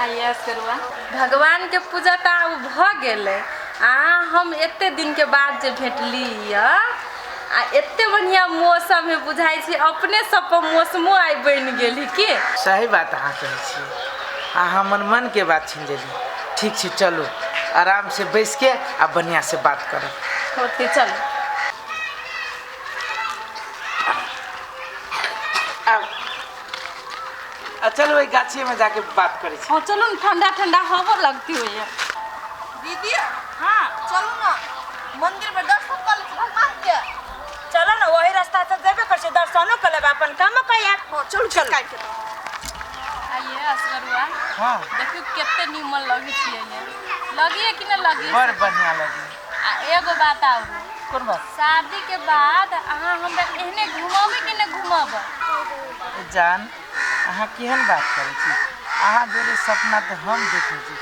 आइए करुआ भगवान के पूजा तऽ आब भऽ गेलै। आ हम एते दिन के बाद जे भेटली यऽ आ एते बढ़िया मौसम है, बुझाइ छै अपने सब पर मौसमो आइ बनि गेल है की। सही बात अहाँ कहै छियै, अहाँ हमर मन के बात छीन लेली। ठीक छै, चलू आराम से बैस के आ बढ़िया से बात करब। होते चलू। आउ। आ चलू ओहि गाछिए में जाके बात करै छी। हाँ चलू ने, ठंडा ठंडा हवा लगती होइए। दीदी हाँ चलू ना मंदिर में दर्शन कर ले भगवान के। चलो ना, वही रास्ता से जेबे कर छै, दर्शनो कर लेब, अपन कामो कर आयब। हाँ चलू चल काट के। आइए असगरुआ। हाँ देखियौ कते नीमन लगै छियै, ये लगिए कि न लगी? बड़ बढ़िया लगी। आ एगो बात आउ। कोन बात? शादी के बाद अहाँ हमरा एहने घुमाबे कि न घुमाबे? जान, अहाँ केहन बात करै छी? अहाँ जोरे सपना तऽ हम देखै छी।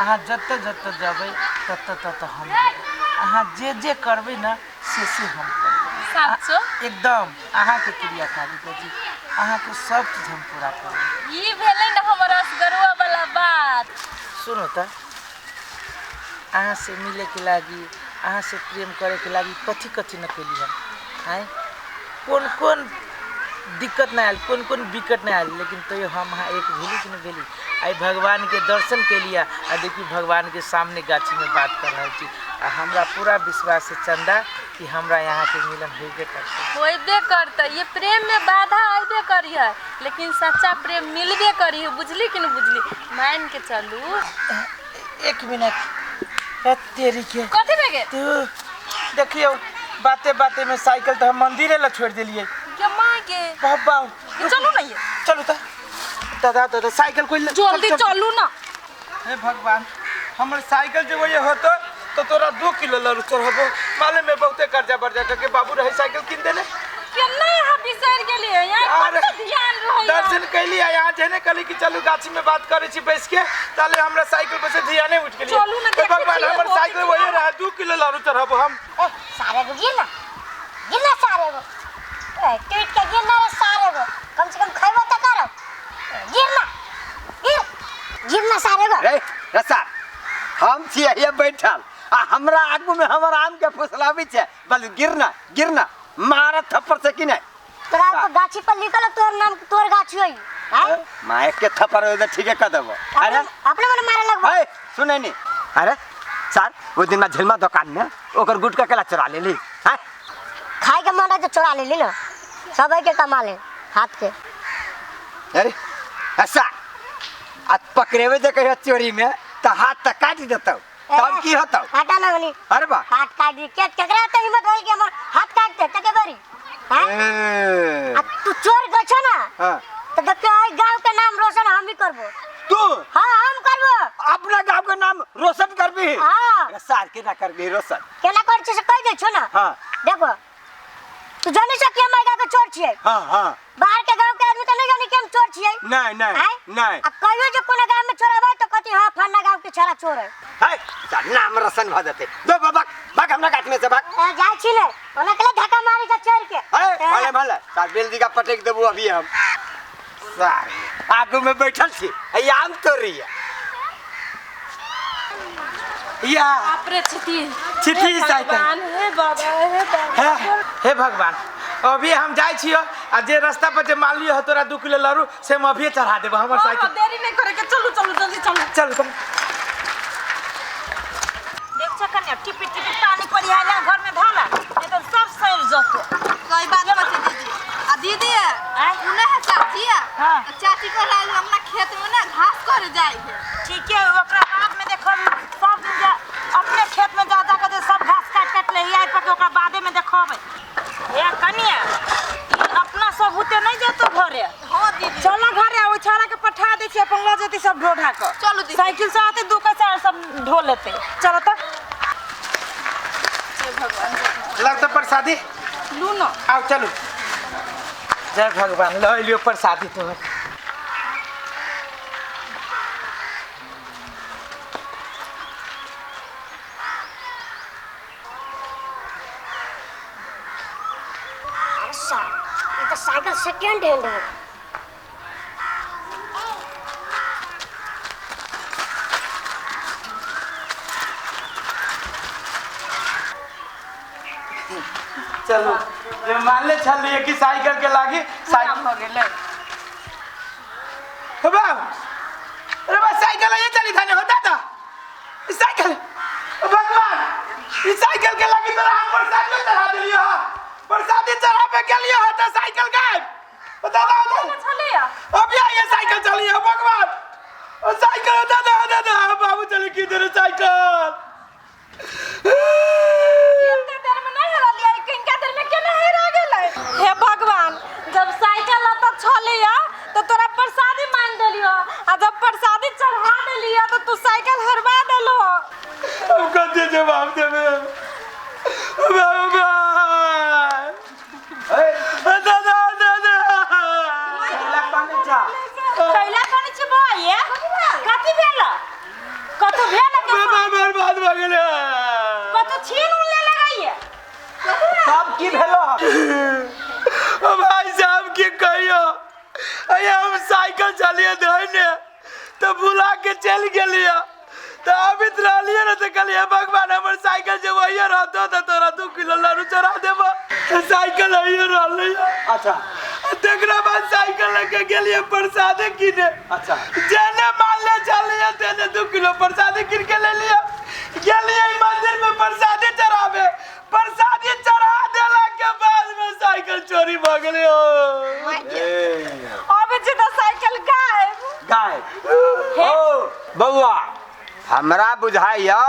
अहाँ जतऽ जतऽ जेबै ततऽ ततऽ हम जेबै। अहाँ जे जे करबै ने से से हम करबै। साचो? एकदम अहाँके क्रिया खाली कहै छी, अहाँके सब चीज हम पूरा करबै। ई भेलै ने हमर असगरुआ वाला बात। सुनू तऽ, अहाँ से मिले के लागी, अहाँ से प्रेम करे के लागी कथी कथी न कैली हम। आँय, कोन कोन दिक्कत नहि आयल, कोन कोन विकट नहि आयल, लेकिन तैयो हम अहाँ एक भेली कि नहि भेली? आइ भगवान के दर्शन केलियै आ देखियौ भगवान के सामने गाछी में बात कर रहल छी। आ हमरा पूरा विश्वास है चंदा कि हमरा यहाँ के मिलन होबे करतै। होबे करतै। ये प्रेम में बाधा अयबे करी है, लेकिन सच्चा प्रेम मिलबे करी है। बुझली कि न बुझली? मान के चलू। एक मिनट, तेरी के कथी भए गेल? तू देखियौ बाते बाते में साइकिल तऽ हम मंदिरे ला छोड़ देलियै। के माँ के बाबा चलू ना, ये चलू तऽ दादा दादा साइकिल कोई जल्दी चलू ना। हे भगवान, हमर साइकिल जे वही होतो तो तोरा 2 किलो लड़ू चढ़बो। मालूम में बहुते कर्जा बर्जा करके बाबू रहे साइकिल किन देले। केना यहाँ बिसरि गेलियै? यहाँ अरे, कते ध्यान रहैया। दर्शन कैली आ यहाँ जेने कहली कि चलू गाछी में बात करे छी बैस के, ताले हमरा साइकिल पर से ध्याने उठ गेलियै। चलू ना, हे देखै भगवान, छियै, हमर बहुत साइकिल वही रहे, 2 किलो लड़ू चढ़बो हम। ए सारे को गिर ना, गिर ना सारे को। ए टूट के गिर ना रे सारे को, कम से कम खैबो त करो। गिर ना, गिर गिर ना सारे को। रे रसा, हम छियै ये बैठल आ हमरा आगू में हमर आम के फुसलाबै छै, बस गिरना गिरना मारा थप्पड़ से कि नहीं? तोरा तो गाछी पर लिखल तोर नाम, तोर गाछी होई। हैं? माय के थप्पड़ होय त ठीके क देबो। अरे अपने मन मारे लगबो। ए सुनै नी, अरे सर ओ दिन में झिलमा दुकान में ओकर गुटका केला चोरा लेली? हैं? खाए के मन रहे तो चोरा लेली ना, सब के कमा ले हाथ के। अरे ऐसा आ पकड़ेबे जे कहियो चोरी में त हाथ त काटि देतौ, तब की होतौ? हटा ना गनी। अरे बा हाथ काट दी के केकरा त हिम्मत होई कि हमर हाथ काट दे तके बरी? हैं? ए आ तू चोर गछो ना। हां तो देखियो आई गांव के नाम रोशन हम ही करबो। तू? हां हम करबो। अपना गांव के नाम रोशन करबी? हां। अरे सार के ना करबी रोशन? केना कर छी से कह दे छो ना। हां देखो तू जानै छ कि हम गांव के चोर छियै? हां हां। बाहर के गांव के आदमी त नहीं जाने कि हम चोर छियै। नहीं नहीं आँय? नहीं। आ कहियो जे कोनो गांव में चोर आबै त कहती हां फन्ना गांव के छोरा चोर है। है सार नाम रोशन भ जेतै। दो बाबा भाग हमरा गाछ में से भाग। ए, जाइ छी ने ओना के धक्का मारी के चोर के। ए भले भले सार बेल दिगा पटक देबो अभी हम। सार आगू में बैठल छी ए आम तोड़ी है। या बाप रे छिती छिती साइकिल। भगवान, हे बाबा हे बाबा। हे भगवान, अभी हम जाइ छियो आ जे रास्ता पर जे मान लियो तोरा 2 किलो लड़ू से हम अभी चढ़ा देबो हमर हाँ, साइकिल। हाँ, देरी नहीं करे के, चलू चलू जल्दी चलू। चलू तुम। देख छ कन्या, टिपी टिपी पानी पड़ी है घर में धाला, नहीं तो सब सड़ जतो। सही बात बात दीदी। आ दीदी उने है चाची है। हां। चाची को लाल हमरा खेत में ना घास करे जाई है। ठीक है, ओकरा बाद में देखब सब दिन जा अपने खेत में जा जा के सब घास काट काट ले आई पर ओकरा बादे में देखब। ए कन्या, अपना सब होते नहीं जेतो घरे। हां दीदी। चलो घरे, ओ छोरा के पठा दे छी अपन ल जेती सब ढो ढा के। चलो दीदी। साइकिल से आते दू के चार सब ढो लेते। चलो तो। हे भगवान। लग तो प्रसादी लू ना। आओ चलो। जय भगवान, ल लियो प्रसादी तो। ये तो साइकिल सेकेंड हैंड है। चलू जे मानले छलियै कि साइकिल के लागी पूरा साइकिल भऽ गेलै। हे बाबू, अरे बस साइकिल ये चली थाने होता था ई साइकिल। ओ भगवान, ई साइकिल के लागी तोरा हम प्रसादी चढ़ा देलियो हा। प्रसादी चढ़ाबे के लिए हा त साइकिल गायब। ओ दादा, ओ दादा। छलैया। अभी आइए साइकिल चली है भगवान। ओ साइकिल, ओ दादा, ओ दादा, बाबू चले की देरे साइकिल। एते देर में नहीं हेरलियै, किनका देर में केना हेरा गेलै? हे भगवान, जब साइकिल लत छलैया तो तोरा प्रसादी मान देलियो, आ जब प्रसादी चढ़ा देलियो तो तू साइकिल हरवा देलो। अब कथी जवाब देबे? बाबा, दादा, दादा। कैला करै छी बौआ ये? कथी भेल? कतौ भेल के? बाबा बर्बाद भऽ गेलै। कतौ छीन उन ले लगाइए? तब की भेलो? ओ भाई साहब, की कहियो, अये हम साइकिल चलिए धोने तो बुला के चल गेलिए, तो अबित रहलिए ने, तो कहलिए भगवान हमर साइकिल जे वही रहतो तो तोरा 2 किलो लड्डू चढ़ा देबो। तो साइकिल अहिए रहलै। अच्छा। तकरा बाद साइकिल लेके गेलिए प्रसादे किने। अच्छा। जेने मानले चलिए तेने 2 किलो प्रसादी किन के ले लिया। गेलिए मंदिर में प्रसादी चढ़ावे, प्रसादी चढ़ा देला के बाद में साइकिल चोरी भऽ गेलै। अबै छी तऽ साइकिल गायब। गाय ओ बौआ, हमरा बुझाइया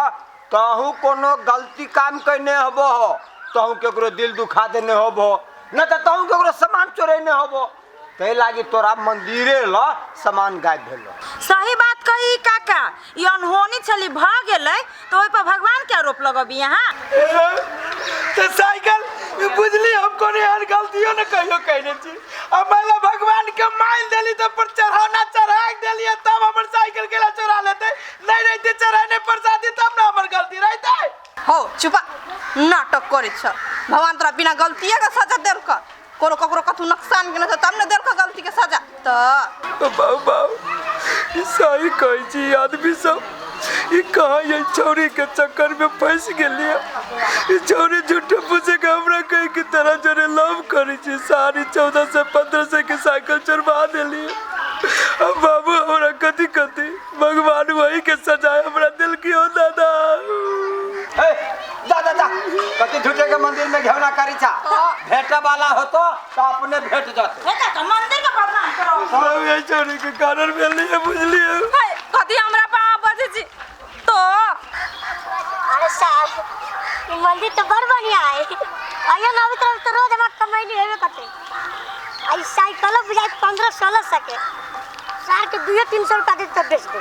तहू कोनो गलती काम कैने होबो हो, तहू केकरो दिल दुखा देने होबो, न तऽ तहू केकरो सामान चोरेने होबो, ताहि लागी तोरा मंदिरे ल सामान गायब भेलो। सही बात कही काका, ई अनहोनी छली, भऽ गेलै, तऽ ओहि पर भगवान के आरोप लगबी अहाँ? तो साइकिल बुझली, हम कोनो एहन गलतियो न कहियो कैने छी। अब मान भगवान के मान देली तो पर चढ़ौना चढ़ा देलिए, तब हमर साइकिल के ला चोरा लेते? नहीं रहते चढ़ाने प्रसादी तब ना हमर गलती रहते। हो, चुपा, नाटक करै छ। भगवान तोरा बिना गलतिए के सजा देलक? कोनो ककरो कथू नुकसान केने छ तब ने देलक गलती के सजा तऽ। बाबू, बाबू, ई सही कहै छी आदमी सब। ई कहाँ ये छौरी के चक्कर में फंस गेलिए। ई छौरी झूठे पूछे के हमरा कहे कि तोरा जोरे लव करै छी, 1450 1500 के साइकिल चोरबा देलिए। अब बाबू हमरा कथी कथी, भगवान वही के सजाए हमरा दिल की हो दादा। ए, जा जा जा, कथी झूठे के मंदिर में घेवना करी छा? भेटे वाला होतो तो अपने भेट जाते। हे काका, मंदिर के बदनाम करो। बाबू, ये छौरी के कारण भेलिए, बुझलिए। हे, कथी हमरा पर अहाँ बजै छी तो? अरे साहब, ई मंदिर तो बड़ बढ़िया है। अयो ना अभी तरफ तो रोज हमार कमैनी हेबे करते। आ ई साइकिलो बुझाई 15-16 सौ के, सार के दुइयो 300 रुपया दे तब बेच दे।